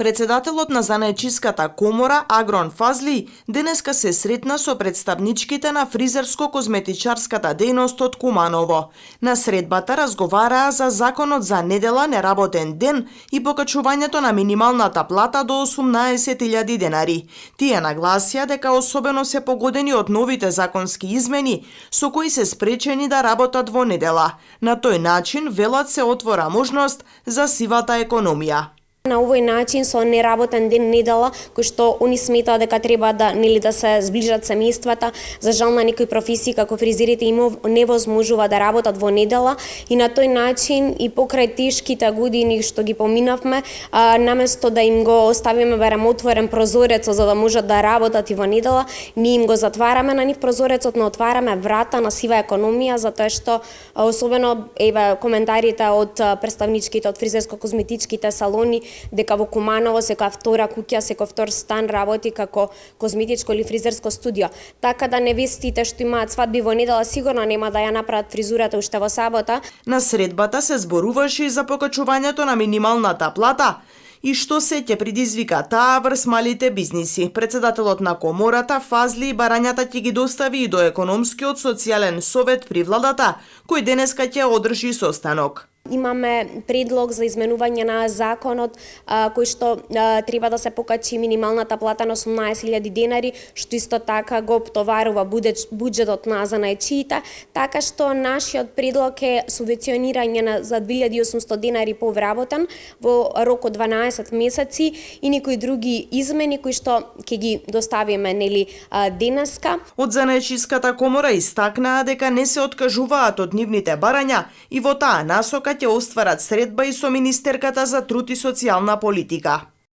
Председателот на Занаечиската комора Агрон Фазли денеска се сретна со представничките на фризерско-козметичарската дејност од Куманово. На средбата разговараа за законот за недела, неработен ден и покачувањето на минималната плата до 18.000 денари. Тие нагласија дека особено се погодени од новите законски измени со кои се спречени да работат во недела. На тој начин, велат, се отвора можност за сивата економија. На овој начин со неработен ден недела, кој што они сметаат дека треба да да се зближат семејствата, за жал на некои професии како фризерите им невозможува да работат во недела и на тој начин и покрај тешките години што ги поминавме, наместо да им го оставиме барем отворен прозорецот за да можат да работат и во недела, ние им го затвараме на нив прозорецот, но отвараме врата на сива економија, затоа што особено коментарите од представничките од фризерско-козметичките салони дека во Куманово секоја втора куќа, секој втор стан работи како козметичко или фризерско студио. Така да невестите што имаат свадби во недела сигурно нема да ја направат фризурата уште во сабота. На средбата се зборуваше и за покачувањето на минималната плата и што се ќе предизвика таа врз малите бизниси. Председателот на комората Фазли барањата ќе ги достави и до економскиот социјален совет при владата, кој денеска ќе одржи состанок. Имаме предлог за изменување на законот кој што треба да се покачи минималната плата на 18.000 денари, што исто така го оптоварува буџетот на занаечиите, така што нашиот предлог е субвенционирање за 2.800 денари по вработен во рок од 12 месеци и некои други измени кои што ќе ги доставиме денеска. Од Занаечиската комора истакнаа дека не се откажуваат од нивните барања и во таа насока ќе остварат средба и со Министерката за труд и социјална политика.